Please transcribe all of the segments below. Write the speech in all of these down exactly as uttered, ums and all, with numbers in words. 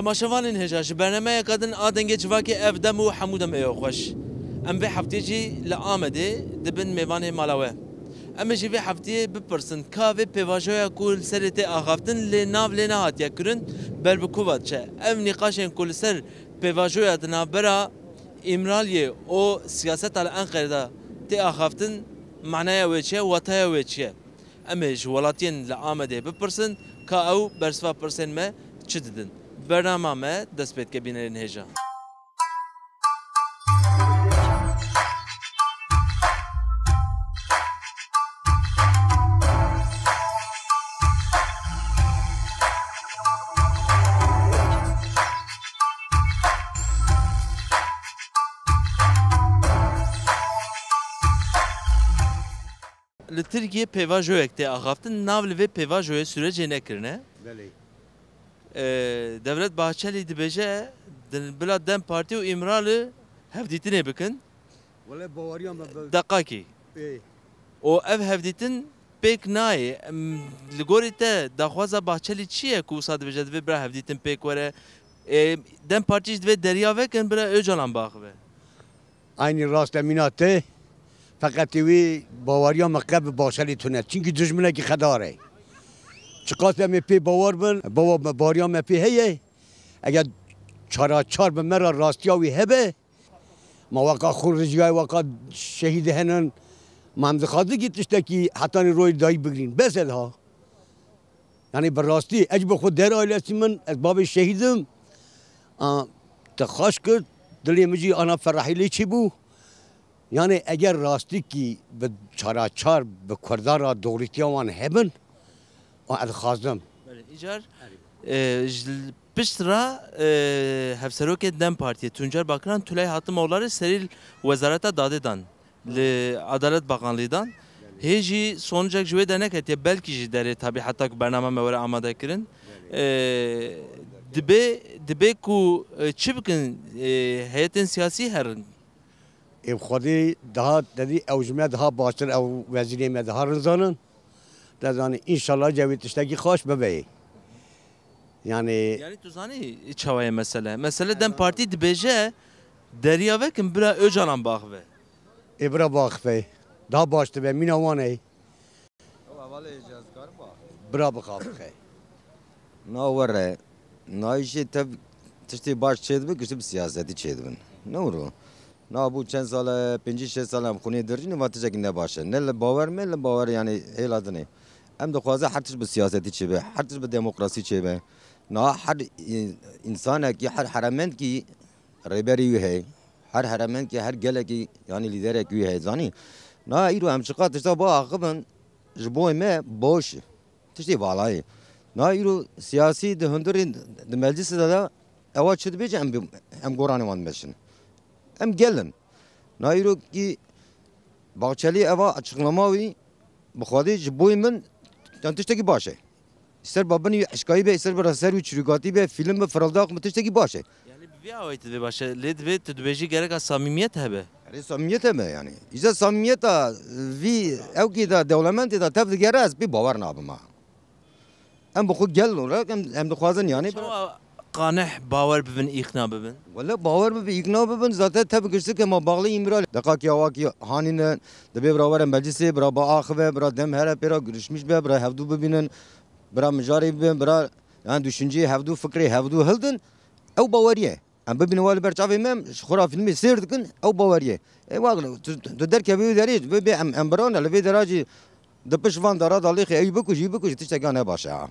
Temaşevanên hêja, ji bernameyeke din a Dengê Civakê, ev dem û hemû dem ê xweş. Em vê heftê jî li Amedê dibin mêvanê mala we. Em ê jî vê heftiyê bipirsin, ka vê pêvajoya ku li serê tê axaftin lê nav lê nehatiye kirin, ber bi ku ve diçe? Ev nîqaşên ku li ser pêvajoya di navbera Îmraliyê û siyaseta li Enqerê de tê axaftin, manaya wê çi ye, wataya wê çi ye? Em ê ji welatiyên li Amedê bipirsin ka ew bersiva pirsên me çi didin. Bernama me dest pê dike, bînerên hêja. Li Tirkiyê pêvajoyek tê axaftin, nav li vê pêvajoyê sûrecê nekirine. Belê. Ee, Devlet Bahçelî dibêje, di bila DEM Partî û Îmrali hevdîtinê bikin. Wele baweriya me bi- Deqakî. Ê. Û ev hevdîtin pêk nayê. Em, li gorî te daxwaza Bahçelî çi ye ku wisa dibêje divê bira hevdîtin pêk were? Ê, DEM Partî jî divê deriya vekin bira Ocalan biaxive. Eynî rast e mîna te. Feqetî wî baweriya me qe bi Bahçelî tune. Çimkî dijminekî xedar e. Çiqas em ê pê bawer bin, bawa me, baweriya me pê heye. Eger çara çar bi me re rastiya wî hebe, ma weka xwe rijiyayê, weka şehîdê henin, ma em dixwazin kî tiştekî hetanî royê dayî bigirîn. Bes e diha. Yanî bi rastî, ez ji bo xwe der ailesî min, ez bavê şehîd im. A, te xweş kir, dilê min jî ana ferahî lê çêbû. Yanî eger rastîkî bi çara çar bi Kurdan re doğrîtiya wan hebin, a ez dixwazim. Belê, îcar, e, ji pişt re, e, hevserokê DEM Partiyê Tuncer Bakiran Tülay Hatimoğulları serî li Wezareta Dadê dan. Li Adalet Bakanlığî dan. Hê jî sonucek ji wê derneketiye, belkî jî derê, tabî heta ku bernama me were amade kirin. Ee, dibê, dibê ku, e, çi bikin, e, heyetên siyasî herin? Ê xwedî daha, te dî ew ji me daha baştir, ew wezîrê me daha rin zanin. Te zanî, înşallah cewê tiştekî xweş bibe. Yani. Yani tu zanî çawa ye mesele? Mesele DEM Partî dibêje, deriya vekin bira Ocalan biaxive. Ê bira biaxive. Daha baş dibe, mîna wan ey. Bira bixafixe. Na were, na îşê tev tiştê baş çêdibe, giştî bi siyasetî çêdibin. Ne wiro? Na bû çend sal e, pêncî şêst sal e em xwînê dirjîn, va tiştekî ne baş e. Ne li bawer me, li bawer, yanî hêla din e. Em dixwaze her tişt bi siyasetî çêbe, her tişt bi demokrasî çêbe. Niha her în-, însanekî, her heremendkî rêberî wî heye. Her heremendkî, her gelekî, yanî lîderekî wî heye, zanî. Niha îro em çiqas tişta biaxivin, ji bo me baş e. Tiştê vala ye. Niha îro siyasî di hundirê, di meclisê de, de ewa çi dibêje, em bi-, em goranê wan dimeşin. Em gel in. Na îro kî Bahçelî eva açıklama wî bi Xwedê ji boyê min, yani tiştekî baş e. Ser ba binî eşkayî be, ser bi ser wî çirûkatî be, fîlm be, fırıldaq be, tiştekî baş e. Yani bi vî awayî tu divê baş e, lê divê tu dibêjî gereka samîmiyet hebe. Erê samîmiyet hebe yani. Îca samîmiyeta vî ewkê de, dewlemendê de tev digere ez pê bawer nabim ha. Em bi xwe gel olarak em, em dixwazin yani. Çawa qaneh bawer bibin, îqna bibin? Wele bawer bibe, îqna bibin, zaten tev giştik ema bağlı Îmralî. Deqakî awakî hanîne, dibê bira were meclisê, bira biaxive, bira dem here pê re girişmiş be, bira hevdû bibînin, bira mijarê bibin, bira yani düşünceyê hevdû, fikrê hevdû hildin, ew bawerî ye. Em bibînin wa li ber çavê me, em ji xwe re fîlmê sêr dikin, ew bawerî ye. Ê, wa tu, tu derkevî wî derê, vê bê em, em birane, li vê dera jî di pişt van dara da lêxê ewî bikujî, wî bikujî, tişteka ne baş e ha.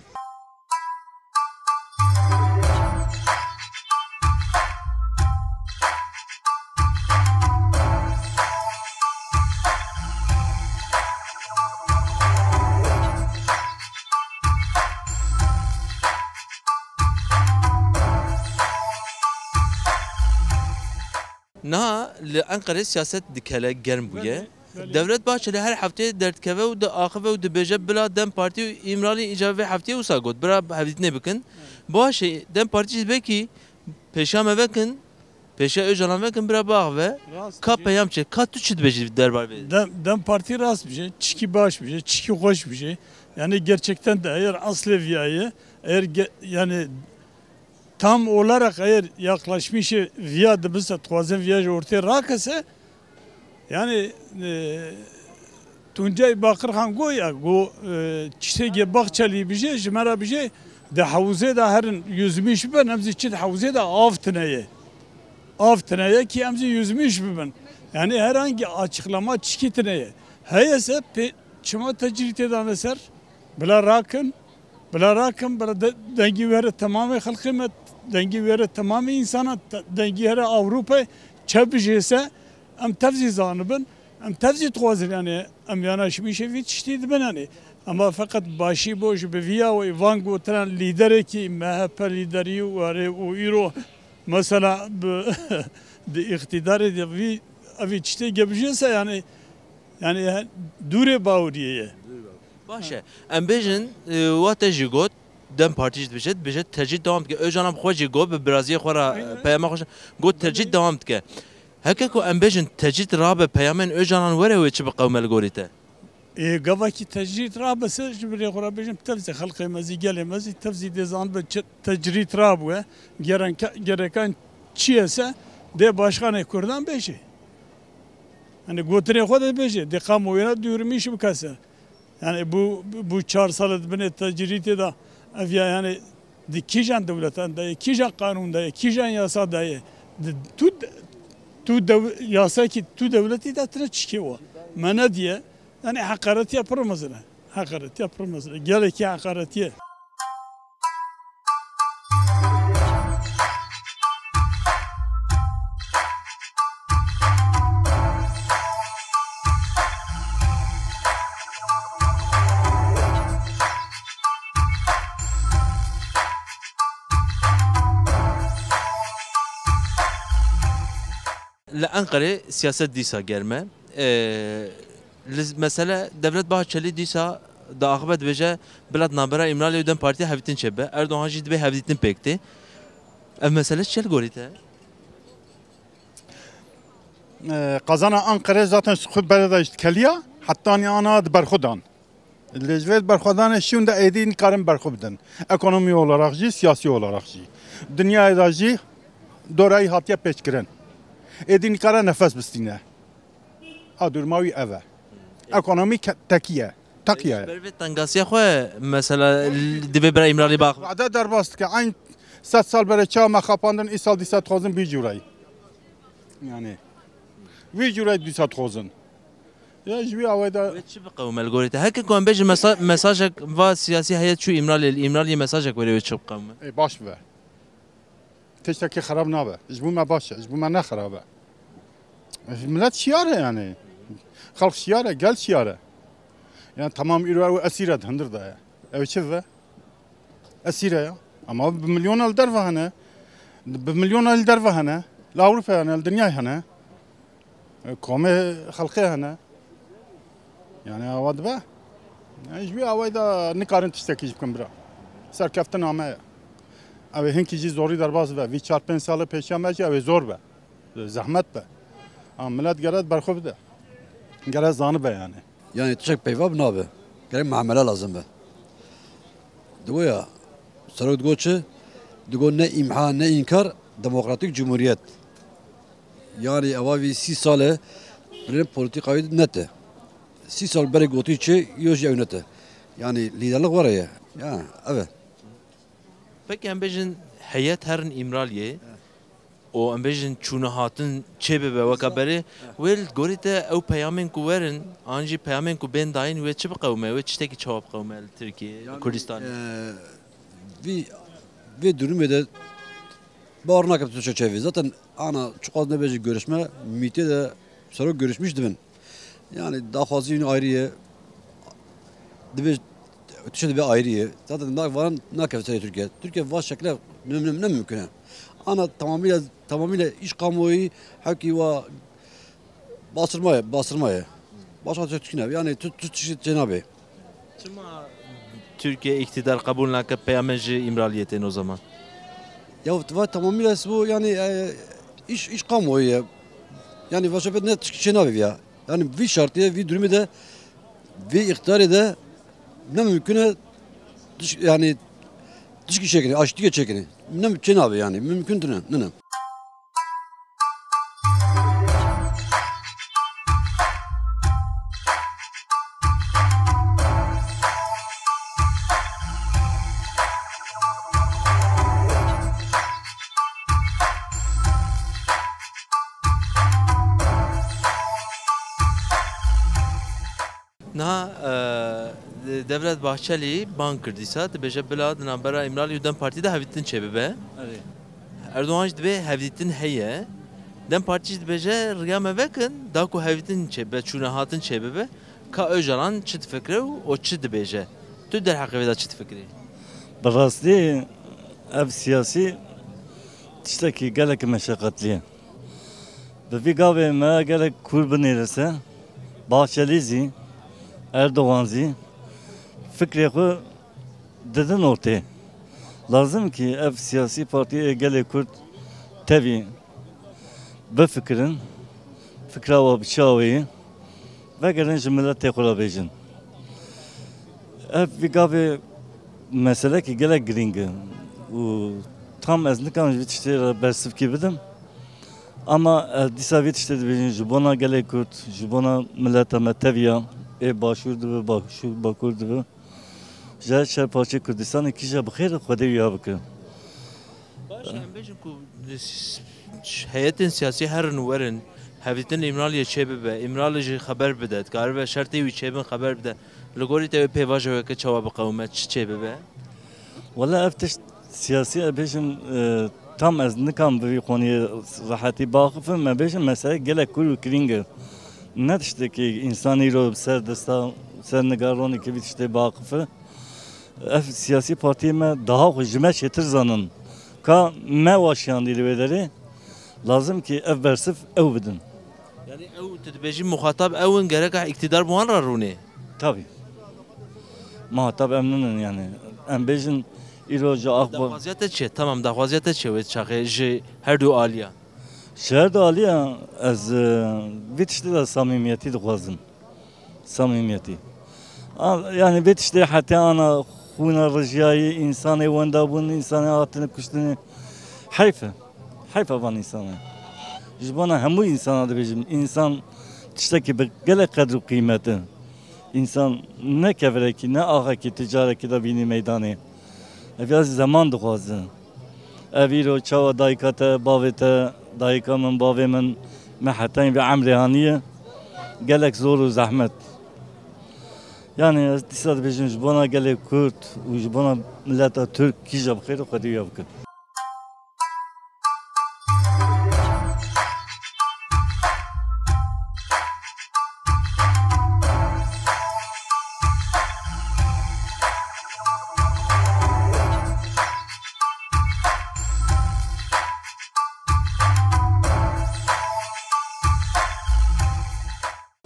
Niha li Enqerê siyaset dikele, germ bûye. Belê, belê. Devlet Bahçeli her hefteyê derdikeve û diaxive û dibêje bila DEM Partî û Îmralî îcar vê hefteyê wisa got, bira hevdîtinê bikin. Evet. Baş e, DEM Partî jî belkî pêşiya me vekin, pêşiya Ocalan vekin, bira biaxive. Rast. Ka peyam çi? Ka tu çi dibêjî derbarê vê? DEM, DEM Partî rast bije, çikî baş bije, çikî xweş bije. Yani gerçekten de eğer aslê viyaye, eğer ge-, yani tam olarak eğer yaklaşmışı viya dibise, dixwaze viya ji ortê rakese, yani, e, Tuncay Bakırhan go ya, go, e, çiçekê Bahçeli bije, ji me re bije, de hewzê de herin yüzmüş bibin, em zî çi de hewzê de av tine ye. Av tine ye ki em zî yüzmüş bibin. Yani herhangi açıklama çikî tine ye. Heyese pê çima tecrîtê dane ser, bila rakin, bila rakin, bila de-, dengî were temamê xelqê me, dengî were temamê insana, te-, dengî here Ewropayê, çe bijêse, em tev zî zanibin, em tev zî dixwazin, yani, em yanaşmîşê vî tiştî dibin, yani. Ama feqet başî bo ji bi viya wê van gotinan lîderekî M H P lîderî û erê û îro mesela bi, di îqtîdarê de vî, evî tiştê gebijêse, yani, yani, dûrê bawiriyê ye. Baş e. Em bêjin, e, wa te jî got, DEM Partî jî dibêje, dibêje tecrîd dewam dike. Ocalan bi xwe jî got, bi biraziyê xwe re, e, peyama xwe jî got, tecrîd dewam dike. Heke ku em bêjin tecrîd rabe, peyamên Ocalan were, wê çi biqewime li gorî te? Ê, gavakî tecrîd rabise, ji birê xwe re bêjim, tev zî xelkê me zî, gelê me zî, tev zî dê zanibe çi tecrîd rabûye, gerenka-, gerekan çi ye se, dê başkanê Kurdan bêjê. Hani gotinê xwe de bêjê, dê kamuoyuna duyurmîş bike se. Yani bu, bu çar sal di binê tecrîdê de ev ya, yani di kîjan dewletan de ye, kîjan qanûn de ye, kîjan yasa de ye, di tu, tu dew-, yasakî tu dewletî de tine çikê wa. Me nediye, yani heqaretiya pir mezin e. Heqaretiya pir mezin e. Gelekî heqaretiye. Li Enqerê siyaset dîsa germ e. Ee, li mesele Devlet Bahçelî dîsa di axibet dibêje bila di navbera Îmraliyê û DEM Partiyê hevdîtin çêbe. Erdogan jî dibê hevdîtin pêk tê. Ev mesele çi ye li gorî te? Ee, qazana Enqerê zaten xwe berê de ji keliya, hetanî ana di ber xwe dan. Lê ji vê berxwedanê şûn de êdî nikarin berxwe bidin. Ekonomî olarak jî, siyasî olarak jî. Dinyayê de jî dorayî hatiye pêçkirin. Êdî nikare nefes bistîne. A durma wî ev e. Ekonomî ke-, tekiye. Tekiye. Ji ber vê tengasiya xwe mesela l-, divê bira Îmralî bax. Vade derbas dike. Eyn sed sal berê çawa me xapandin, îsal dîsa dixwazin vî cûrayî. Yani vî cûrayî dîsa dixwazin. Ya ji wî awayî de Wê çi biqewime li gorî te? Heke ku em bêjin mesa-, mesajek va siyasî heye çû Îmraliyê, li Îmraliyê mesajek were, wê çi biqewime? Ê, baş bibe. Tiştekî xerab nabe. Ji bo me baş e, ji bo me ne xerab e. Milet şiyar e yani. Xelk şiyar e, gel şiyar e. Yani tamam îro ew esîr e di hundir de ye. Ew çi bibe? Esîr e ya. Ama bi milyona li derve hene. Bi milyona li derve hene. Li Ewropa hene, li dinyayê hene. E, komê xelkê hene. Yani awa dibe. Yani ji wî awayî de nikarin tiştekî jî bikin bira. Serkeftina me ye. Ew ê hinkî jî zorî derbas be. Vî çar pênc salê pêşiya me jî ew ê zor be. Zehmet be. Ama milet gere berxwe bide. Gere zanibe yani. Yani tiştek peyva bi nabe. Gerek muamele lazim be. Digo ya, serok digo çi? Digo ne îmha, ne înkar, demokratîk cumhuriyet. Yani eva vî sî sal e, birên polîtîka wî nete. Sî sal berê gotî çi, yo jî ew nete. Yani lîderlik were ye. Ya, ev e. Peki em bêjin heyet herin Îmraliyê û em bêjin çûne hatin çê bibe weka berê, wê li gorî te ew peyamên ku werin, an jî peyamên ku bên dayîn, wê çi biqewime, wê tiştekî çawa biqewime li Tirkiyeyê, li Kurdistanê? E, vî, vê durumê de bawer nakim tu çi çêvî. Zaten ana çiqas nebêjî görüşme, mîtê de serok görüşmüş dibin. Yani daxwazî wî ayrî ye. Divê tişt dibe ayrî ye. Zaten na-, van nakeve serê Tirkiye. Tirkiye va şekle ne, ne, ne mümkün e. Ana tamamıyla, tamamıyla iş kamuoyu haki va bastırma ye, bastırma ye. Başka tişt tişt ne? Yani tu, tu tişt çênabe. Çima Tirkiye îktidar qebûl nake peyamên ji Îmraliyê tên o zaman? Ya va tamamıyla bu yani, e, iş, iş kamuoyu ye. Yani va şebet ne tişt çênabe ya. Yani vî şartiyê, vî durumê de, vî îqtidarê de ne mümkün e, diş-, yani Çikî çêkirin, aştiyê çêkirin. Ne çê nabe yani, mümkün tune, ne ne. Niha, e, Devlet Bahçelî bang kir dîsa, dibêje bila di navbera Îmralî û DEM Partî de hevdîtin çêbibe. Erê. Erdogan jî dibê hevdîtin heye. DEM Partî jî dibêje riya me vekin, da ku hevdîtin çêbibe, çûnehatin çêbibe, ka Ocalan çi difikire û o çi dibêje. Tu derheqê vê de çi difikirî? Bi rastî ev siyasî tiştekî gelek meşeqetlî ye. Bi vî gavê me gelek kûr binêrise, Bahçelî zî, Erdogan zî fikrê xwe didin ortê. Lazim kî ev siyasî partiyê gelê Kurd tevî bifikirin, fikra we bi çi awê ye, vegerin ji miletê xwe re bêjin. Ev vî gavê meselekî gelek girîng e û tam ez nikarim ji vî tiştê re bersivkî bidim. Ama ez dîsa vî tiştê dibêjim, ji bona gelê Kurd, ji bona mileta me teviya ê Başûr dibe, Başûr, Bakur dibe, ji her çar parçeyê Kurdistanê kîja bi xêr Xwedê wiya bike. Baş e, em bêjin ku heyetên siyasî herin û werin, hevdîtin li Îmraliyê çêbibe, Îmrali jî xeber bide, dikaribe şertê wî çêbin xeber bide. Li gorî te wê pêvajoyeke çawa biqewime, çi çêbibe? Wele ev tişt siyasî, ez bêjim, e, tam ez nikam bi vî qoniyê rehetî biaxifim, me bêjim mesele gelek kûr û kirîng e. Ne tiştekî însan îro ser desta, ser nigaronekî vî tiştê biaxife. Ev siyasî partiyê me daha xwe ji me çêtir zanin. Ka me wa şiyandî li wê derê, lazim kî ev bersiv ew bidin. Yani ew tu dibêjî muxatab ew in, gereka îktidar bi wan re rûnê. Tabii. Muxatab em ninin yani. Em bêjin îro ji axba. Daxwaziya te çi ye? Tamam, daxwaziya te çi ye wê çaxê ji her du aliya? Ji her du aliya ez, e, vî tiştê de samîmiyetî dixwazim. Samîmiyetî. A, yani vê tiştê heta ana xwîna rijiyayî, însanê wenda bûn, însanê hatine kuştinê. Heyf e. Heyf e van însanan. Ji bona hemû însana dibêjim, însan tiştekî bi gelek qedr û qîmet e. Însan ne kevirekî, ne axekî, ti carekî de bînî meydanê. Ev ya zeman dixwaze. Ev îro çawa dayika te, bavê te, dayika min, bavê min, me hetayî vê emrê haniye, gelek zor û zehmet. Yani ez dîsa dibêjim ji bona gelê Kurd û ji bona mileta Tirk kîja bi xêr û xwedî ya bikin.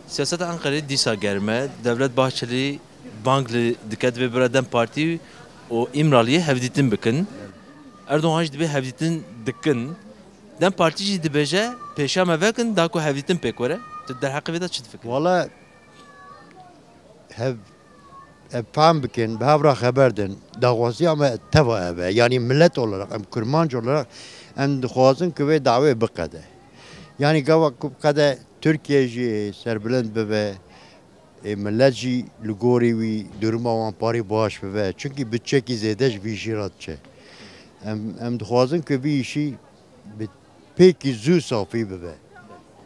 Siyaseta Enqerê dîsa germ e. Devlet Bahçelî bang li dike divê bira DEM Partî û Îmraliyê hevdîtin bikin. Erdogan jî dibê hevdîtin dikin. DEM Partî jî dibêje pêşiya me vekin da ku hevdîtin pêk were. Tu derheqê vê de çi difikirî? Wala hev, ev fehm bikin, bi hev re xeber din. Daxwaziya me teva ev e. Yanî millet olarak, em kurmanc olarak em dixwazin ku vê dawê biqede. Yanî gava ku biqede Tirkiye jî serbilind bibe, ê millet jî li gorî wî duruma wan parî baş bibe. Çunkî budçekî zêde ji vî jî re diçe. Em, em dixwazin ku vî îşî bi pêkî zû safî bibe.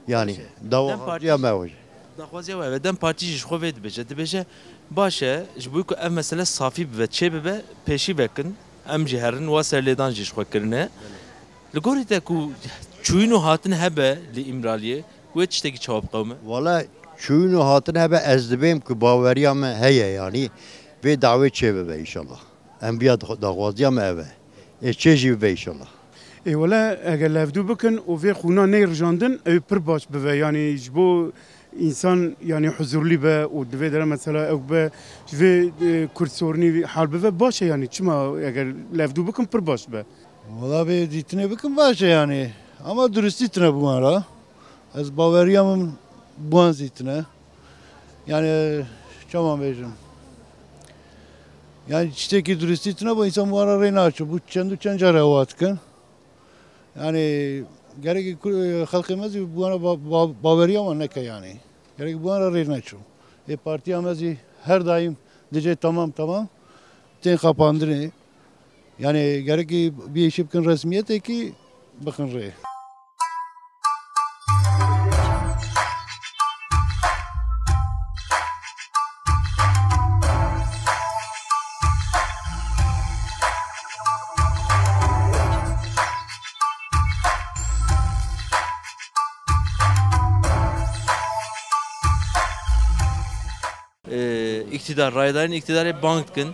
Yanî, Baş e. Dem daxwaziya Partî me jî, wê. Daxwaziya we ve, Dem Partî jî ji xwe vê dibêje. Dibêje, baş e, ji bo ku ev mesele safî bibe, çê bibe, pêşî vekin. Em jî herin, wa serlêdan jî ji xwe kirine. Belê. Li gorî te ku çûyîn û hatin hebe li Îmraliyê, wê tiştekî çawa biqewime? Wala çûyîn û hatin hebe, ez dibêm ku baweriya me heye, yanî vê dawê çê bibe înşallah. Em viya dax-, daxwaziya me ev e. Ê çê jî bibe înşallah. Ê wele eger li hevdû bikin û vê xûna neyê rijandin, ew pir baş bibe. Yanî ji bo însan, yanî huzurlî be û di vê dere mesela ew be, ji vê, e, Kurd sorunî hal bibe, baş e yanî. Çima eger li hevdû bikin pir baş be. Wala vê dîtinê bikin baş e yanî. Ama durustî tune bi wan re. Ez baweriya min bi wan zî tune. Yani, çawan bêjim? Yani tiştekî duristî tune bo însan bi wan re rê naço. Bû çend û çend care ew hat dikin. Yani gerekî ku-, xelkê me zî bi wan re ba-, ba-, baweriya wan neke yani. Gerekî bi wan re rê neço. Ê partiya me zî her daîm dicê tamam tamam tên xapandinê. Yani gerekî bi êşî bikin resmiyetekî bixin rê. Îktîdar, rayedarên îktîdarê bang dikin.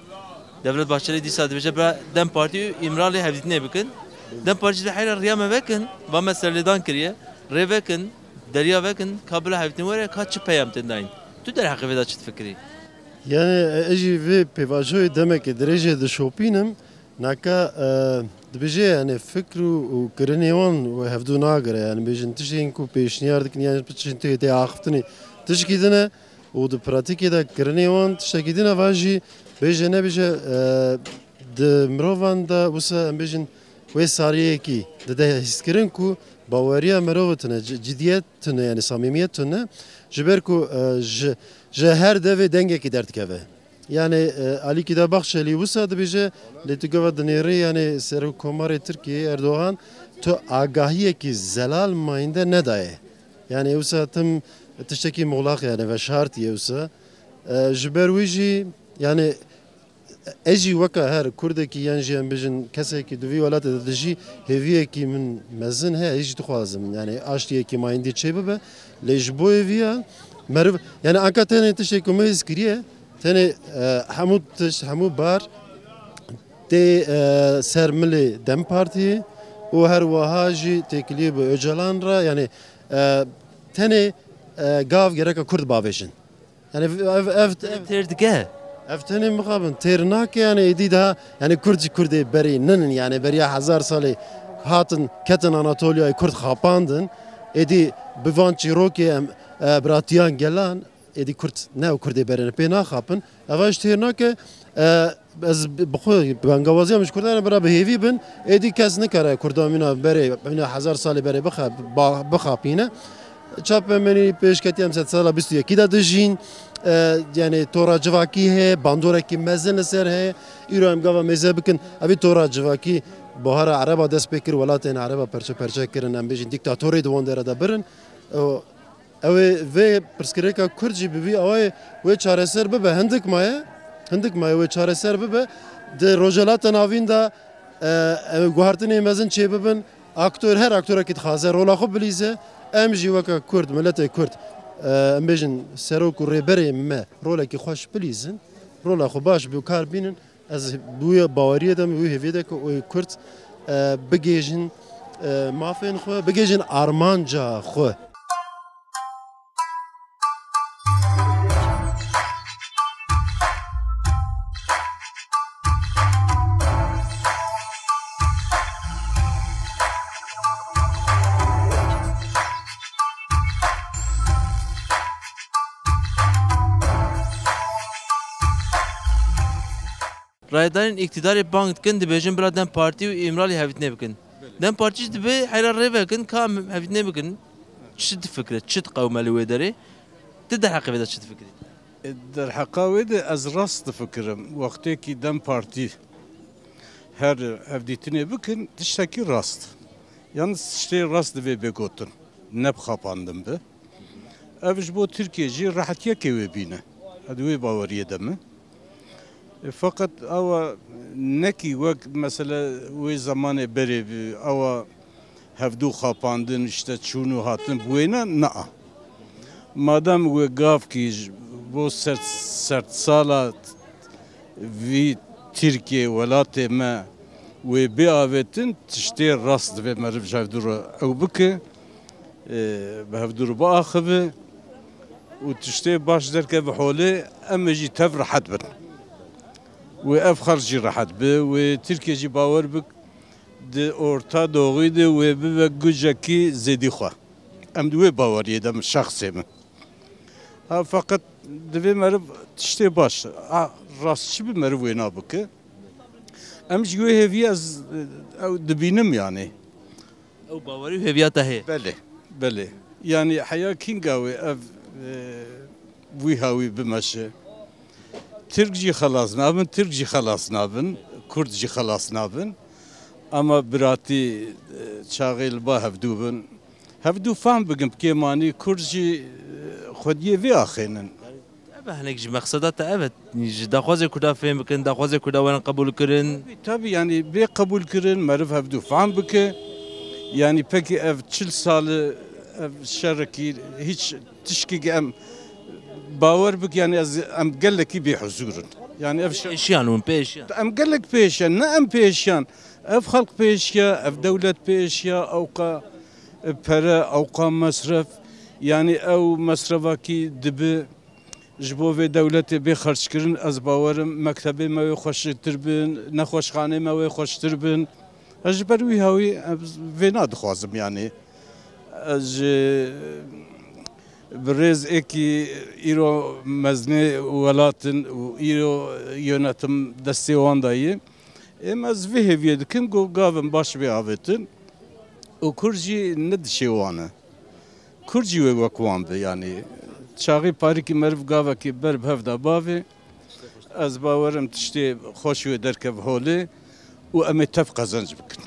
Devlet Bahçelî dîsa dibêje bira DEM Partî û Îmralî hevdîtinê bikin. DEM Partî jî heyra riya me vekin, va me serlêdan kiriye. Rê vekin, deriya vekin, ka bila hevdîtin were, ka çi peyam tên dayîn. Tu derheqê vê de çi difikirî? Yani, e, ez jî vê pêvajoyê demekê dirêjê dişopînim. Naka, e, dibêje, yani, fikr û, û kirinê wan we hevdû nagire. Yani, bêjin tiştên ku pêşniyar dikin, yani, tiştên tê, tê axiftinê tişkî din e. Û di pratîkê de kirinê wan tiştekî din e, va jî bêje nebêje, e, di mirovan de wisa em bêjin wê sariyekî dide hîskirin ku baweriya mirov tune, ci-, cidiyet tune, yani samîmiyet tune, ji ber ku, e, ji, ji her devê dengekî derdikeve. Yani, e, alîkî de Bahçelî wisa dibêje, lê tu gava dinêrî, yani Serokkomarê Tirkiyeyê Erdogan tu agahiyekî zelal mayînde nedaye. Yani wisa tim tiştekî muxlaq yani veşartiye wisa. E, ji ber wî jî yani ez jî weke her Kurdekî yan jî em bijin kesekî di vî welatê de dijî hêviyekî min mezin heye, ez jî dixwazim yani aştiyekî mayîndî çêbibe. Lê ji bo hêviya meriv yani anka tenê tiştê ku me hîs kiriye, tenê, e, hemû tişt, hemû bar tê, e, ser milê DEM Partiyê û her wiha jî têkiliyê bi Ocalan re, yani, e, tenê, e, gav gereka Kurd bavêjin. Yani ev, ev, ev, Têr dike. Ev tenê mixabin têr nake, yani êdî daha, yani Kurd jî Kurdê berê ninin, yani beriya hezar salê hatin ketin Anatoliya, Kurd xapandin. Êdî bi van çîrokê em, e, biratiyan gelan, êdî Kurd ne ew Kurdê berê ne, pê naxapin. Eva ji têr nake, e, ez bi xwe bangawaziya min ji Kurdan re bira bi hêvî bin, êdî kes nikare Kurdan mîna berê, mîna hezar salê berê bixe-, ba-, bixapîne. Çapemenî pêşketî em sedsala bîst û yekî de dijîn. E, yani tora civakî heye, bandorekî mezin li ser heye. Îro em gava mêze bikin, evî tora civakî buhara Ereba dest pê kir, welatên Ereba perçe perçe kirin, em bêjin dîktatorê di wan dere de birin. O, Ew ê vê pirsgirêka Kurd jî bi vî awayê wê çareser bibe. Hindik maye, hindik maye wê çareser bibe. Di Rojhilata Navîn de, e, ew guhartinê mezin çêbibin. Aktor, her aktorekî dixwaze rola xwe bilîze. Em jî weke Kurd, miletê Kurd, e, em bêjin serok û rêberê me rolekî xweş bilîzin. Rola xwe baş bi kar bînin. Ez bi wî baweriyê de me, wî hêviyê de ku wê Kurd, e, bigihêjin, e, mafên xwe, bigihêjin armanca xwe. Rayedarên îktîdarê bang dikin, dibêjin bila DEM Partî û Îmralî hevdîtinê bikin. DEM Partî jî dibê heyra rê vekin, ka em hevdîtinê bikin. Çi difikire, çi diqewime li wê derê? Tu derheqê vê de çi difikirî? E, derheqa wê de ez rast difikirim. Wextêkî DEM Partî her hevdîtinê bikin, tiştekî rast. Yalnız tiştê rast divê bê gotin. Ne bi xapandin be. Ev ji bo Tirkiye jî rehetiyekê wê bîne. Ez di wê baweriyê de me. E, feqet ewa nekî wek mesela wê zemanê berê bi, ewa hevdû xapandin, işte çûn û hatin bi wêne, na. Madem wê gavkî ji bo sert, sert sala vî Tirkiye welatê me wê bê avêtin, tiştê rast divê meriv ji hevdû re ew bike. E, bi hevdû re biaxive û tiştê baş derkeve holê, em ê jî tev rehet bin. Wê ev xelk jî rehet be, wê Tirkiye jî bawer bik, di Orta Doğu de wê bibe gucekî zêdî xwe. Em di wê baweriyê de min, şexsê min. Ha, feqet divê meriv tiştê baş, a, rastçî bi meriv wêna bike. Em ji wê hêviyê ez, ew dibînim yani. Ew bawerî û hêviya te heye? Belê, belê. Yani heya kînga wê ev, e, wî hawî bimeşe. Tirk jî xelas nabin, Tirk jî xelas nabin, Kurd jî xelas nabin. Ama biratî, e, çaxê li ba hevdû bin. Hevdû fehm bikin, bi kêmanî Kurd jî, e, xwediyê vê axênin. Ev e hinek ji mexseda te ev e, ji daxwazê Kurda fêm bikin, daxwazê Kurda werin qebûl kirin. Tabii, tabii, yani bê qebûl kirin, meriv hevdû fehm bike. Yani peki ev çil sali ev şerekî hiç tişkî em bawer bik, yani ez, em gelekî bêhuzûr in. Yani ev şer- Pêşiyan hûn, pêşiyan. Em gelek pêşiyan, ne em pêşiyan. Ev xelk pêşiya, ev dewlet pêşiya, ewqa pere, ewqa mesref. Yani ew mesrefakî dibi ji bo vê dewletê bê xerckirin, ez bawerim mektebê me wê xweştir bin, nexweşxanê me wê xweştir bin. Ez ji ber wî hawî, ez vê nadixwazim yani. Ez ji bi rêz êkî îro meznê welat in û îro yönetim destê wan de ye. Êm ez vê hêviyê dikim ku gavin baş bê avêtin û Kurd jî ne dişê wan e. Kurd jî wê wek wan be, yanî çaxî parîkî meriv gavekî ber bi hev de bavê, ez bawerim tiştê xweş wê derkev holê û em ê tev qezenc bikin.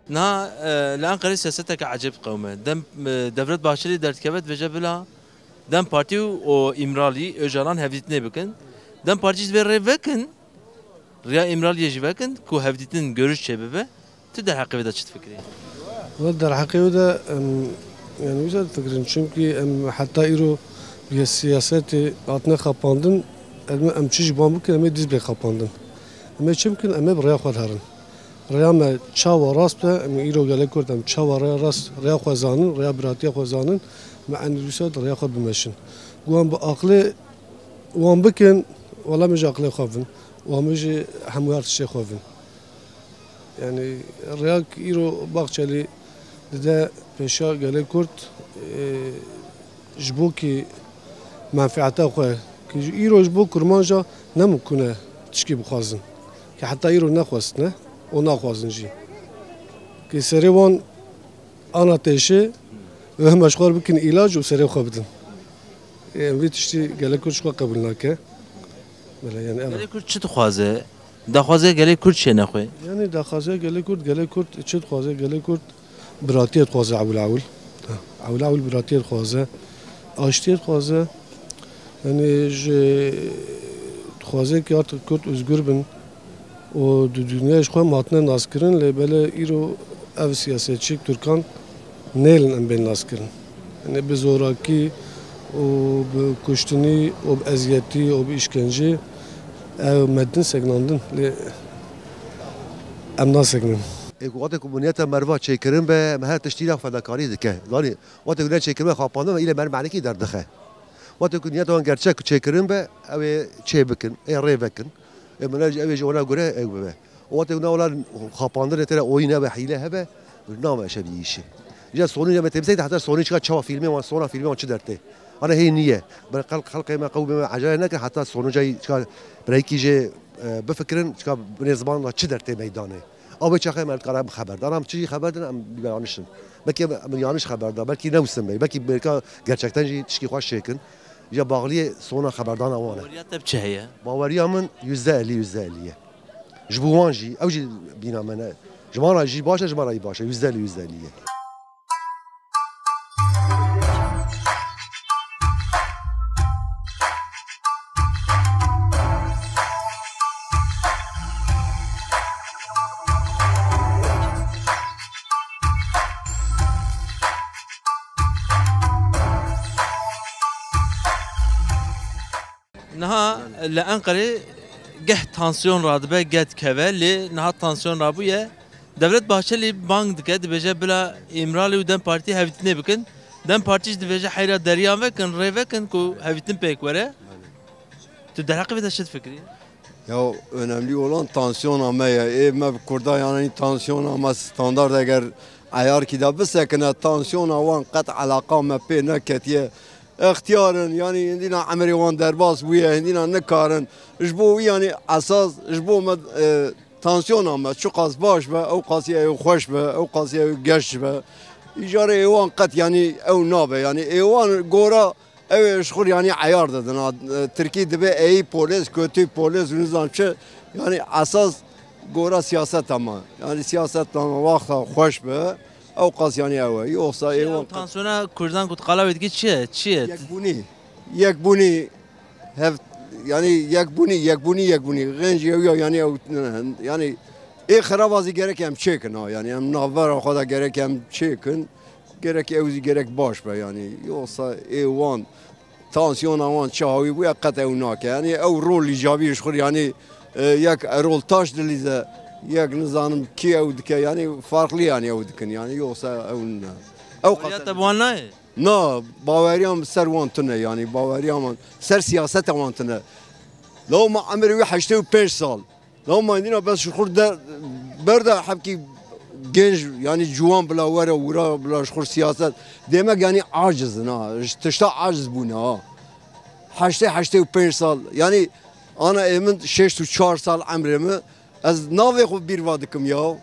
Niha, e, li Enqerê siyaseteke ecêb qewime. Dem, e, Devlet Bahçelî derdikeve dibêje bila DEM Partî û, û Îmralî, Ocalan hevdîtinê bikin. DEM Partî jî divê rê vekin, riya Îmraliyê jî vekin ku hevdîtin, görüş çêbibe. Tu derheqê wê de çi difikirî? Wele derheqê wê de em, yani, wisa difikirin. Çimkî em heta îro bi siyasetê hatine xapandin, em, em çi ji wan bikin, em ê dîs bê xapandin. Em ê çi bikin, em ê bi rêya xwe de herin. Rêya me çawa rast be, em îro gelek Kurd em çawa rêya rast, rêya xwe zanin, rêya biratiya xwe zanin, me enî wisa di rêya xwe bimeşin. Ku em bi aqilê wan bikin, wela min ji aqilê xwe vin. Wan min ji hemû her tiştê xwe vin. Yani rêya ku îro Bahçelî dide pêşa gelê Kurd, e, ji bo kî menfeeta xwe, kî îro ji bo kurmanja ne mimkun e tişkî bixwazin. Kî heta îro nexwestine û naxwazin jî. Kî serê wan ana têşê, û hema ji xwe re bikin îlac û serê xwe bidin. Em vî tiştî gelek Kurd ji xwe qebûl nake. Belê, yani ev e. Gelê Kurd çi dixwaze? Daxwaze gelê Kurd çêne xwe? Yani daxwaze gelê Kurd, gelê Kurd çi dixwaze? Gelê Kurd biratiyê dixwaze ewil ewil. Ewil ewil biratiyê dixwaze. Aştiyê dixwaze. Yani ji dixwaze ki artık Kurd özgür bin. û di dinyayê ji xwe em hatine naskirin, lê belê îro ev siyasetçî Tirkan nêlin em bên naskirin. Yani bi zorakî û bi kuştinî û bi eziyetî û bi îşkencê ew me din sekinandin, lê em nasekinin. Ê ku wextê ku niyeta meriva çêkirin be, em her tiştî re fedakarî dike. Zanî, wextê ku ne çêkirin be, xapandin be, île meriv menekî derdixe. Wextê ku niyeta wan gerçek çêkirin be, ew ê çê bikin, ê rê vekin. Ê min ew ê ji wana gure ew bibe. Û wextê ku ne wela xapandinê tê re oyîn hebe, hîle hebe, name eşe bi îşê. Îja sonî ya me têbisey de heta sonî çika çawa fîlmê wan, sona fîlmê wan çi dertê. Ana hê niye. Ber xelq, xelqê me qew bê me ecele neke heta sonî cayî çika birayîkî jê, e, bifikirin, çika binê ziman da çi dertê meydanê. Ew ê çaxê me dikare em xeber dan, em çi jî xeber din, em yanlış in. Belkî em, em yanlış xeber da, belkî ne wisa me, belkî belka gerçekten jî tişkî xweş çêkin. Ya bağliyê sona xeberdana wan e. Baweriya te bi çi heye? Baweriya min yüzde elli, yüzde elli ye. Ji bo wan jî, ew jî bîna me ne. Ji me re jî baş e, ji me re jî baş e. Yüzde elli, yüzde elli ye. Niha li Enqerê geh tansiyon radibe, geh dikeve, lê niha tansiyon rabûye. Devlet Bahçelî bang dike, dibêje bila Îmralî û DEM Partî hevdîtinê bikin. DEM Partî jî dibêje heyra deriyan vekin, rê vekin ku hevdîtin pêk were. Tu derheqê vê de çi difikirî? Ya, önemli olan tansiyona me ye. Ê me bi Kurda, yani tansiyona me standart eger eyarkî de bisekine, tansiyona wan qet eleqa me pê neketiye. Extiyar in, yani hindîna emirê wan derbas bûye, hindîna nikarin. Ji bo wî, yani esas ji bo me, e, tansiyona me çiqas baş be, ew qasî ew xweş be, ew qasî ew geş be. Îcarê ê wan qet, yani ew nabe, yani ê wan gora ew ê ji xwe, yani eyar didin. Ha, e, Tirkî dibê ey polis, kötü polis, nizam çi. Yani esas gora siyaseta me. Yani siyaseta me waxta xweş be, ew qas, yani ew e. Yoksa ê wan qet. Tansiyona Kurdan ku tu qala wê dikî çi ye? Çi ye? Yekbûnî. Yekbûnî. Hev, yani yekbûnî, yekbûnî, yekbûnî. Xênc yew ya, yani ew, yani ê xeraba zî gerek em çêkin ha. Yani em navbera xwe de gerek em çêkin. Gerek ew zî gerek baş be yani. Yoksa ê wan tansiyona wan çi hawî bûye qet ew nake. Yani ew rol îcabî ji xwe, yani, e, yek Erol Taş dilîze, yek nizanim kî ew dike, yani farklı yani ew dikin yani. Yoksa ew ne. Ew qet. Te bi wan nayê? Na, baweriya min ser wan tune, yani baweriya min ser siyaseta wan tune. Law ma emir wî heştê û pênc sal. Law ma dîna bes ji xur de berde hebkî genç, yani ciwan bila were wira bila ji xur siyaset. Demek yani aciz in ha. Ji tişta aciz bûne ha. Heştê, heştê û pênc sal. Yani ana ê min şêst û çar sal emrê min. Ez navê xwe bîr va dikim ya.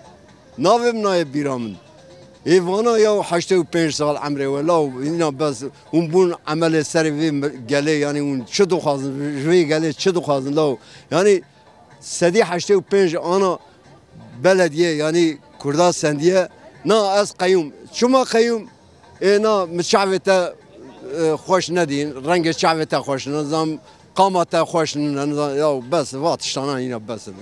Navê min nayê bîra min. Ê vana ya heştê û pênc sal emrê we law, hîna bes hûn bûn emelê serê vê mi-, gelê, yani hûn çi dixwazin, ji vê gelê çi dixwazin law? Yani sedî heştê û pênc ana belediye, yani Kurda sendiye. Na ez qeyûm. Çima qeyûm? Ê na, min çavê te, e, xweş nedîn, rengê çavê te xweş ne, nizam qama te xweş ne, nizam, ya bes, va tiştana yine bes in.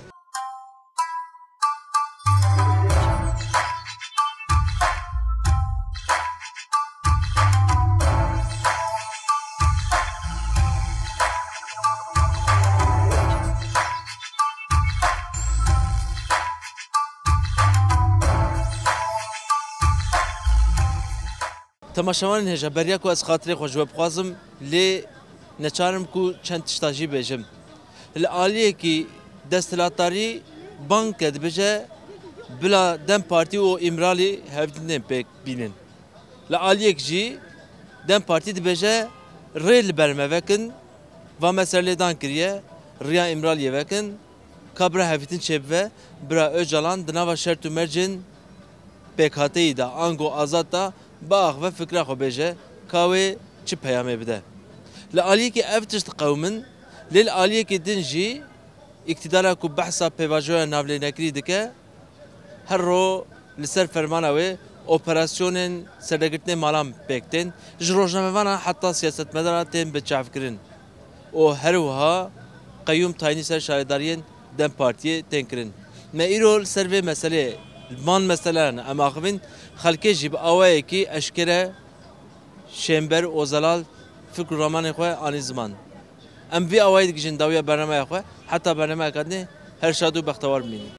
Temaşevanên hêja, beriya ku ez xatirê xwe ji we bixwazim, lê neçar im ku çend tişta jî bêjim. Li aliyekî desthilatdarî bang ke dibêje bila DEM Partî û Îmralî hevdîtinên pêk bînin. Li aliyek jî DEM Partî dibêje rê li ber me vekin, va me serlêdan kiriye, riya Îmraliyê vekin. Ka bira hevîtin çêbibe, bira Ocalan di nava şert û mercên pêkhateyî de, ango azad de, biaxive fikra xwe bêje, ka wê çi peyamê bide. Li aliyekî ev tişt diqewimin, lê li aliyekî din jî îktidara ku behsa pêvajoya navlênekirî dike, her ro li ser fermana wê operasyonên serdegirtinê malan pêk tên, ji rojnamevanan heta siyasetmedaran tên biçavkirin. û her wiha qeyûm tayînî ser şaredariyên DEM Partiyê tên kirin. Me îro li ser vê meseleyê, li van meseleyan em axivîn, xelkê jî bi awayekî eşkere Şênber û Zelal fikr û ramanên xwe anî ziman. Em vî awayî digihîjin dawiya bernameya xwe, heta bernameya kadinê her şad û bextewar bimînin.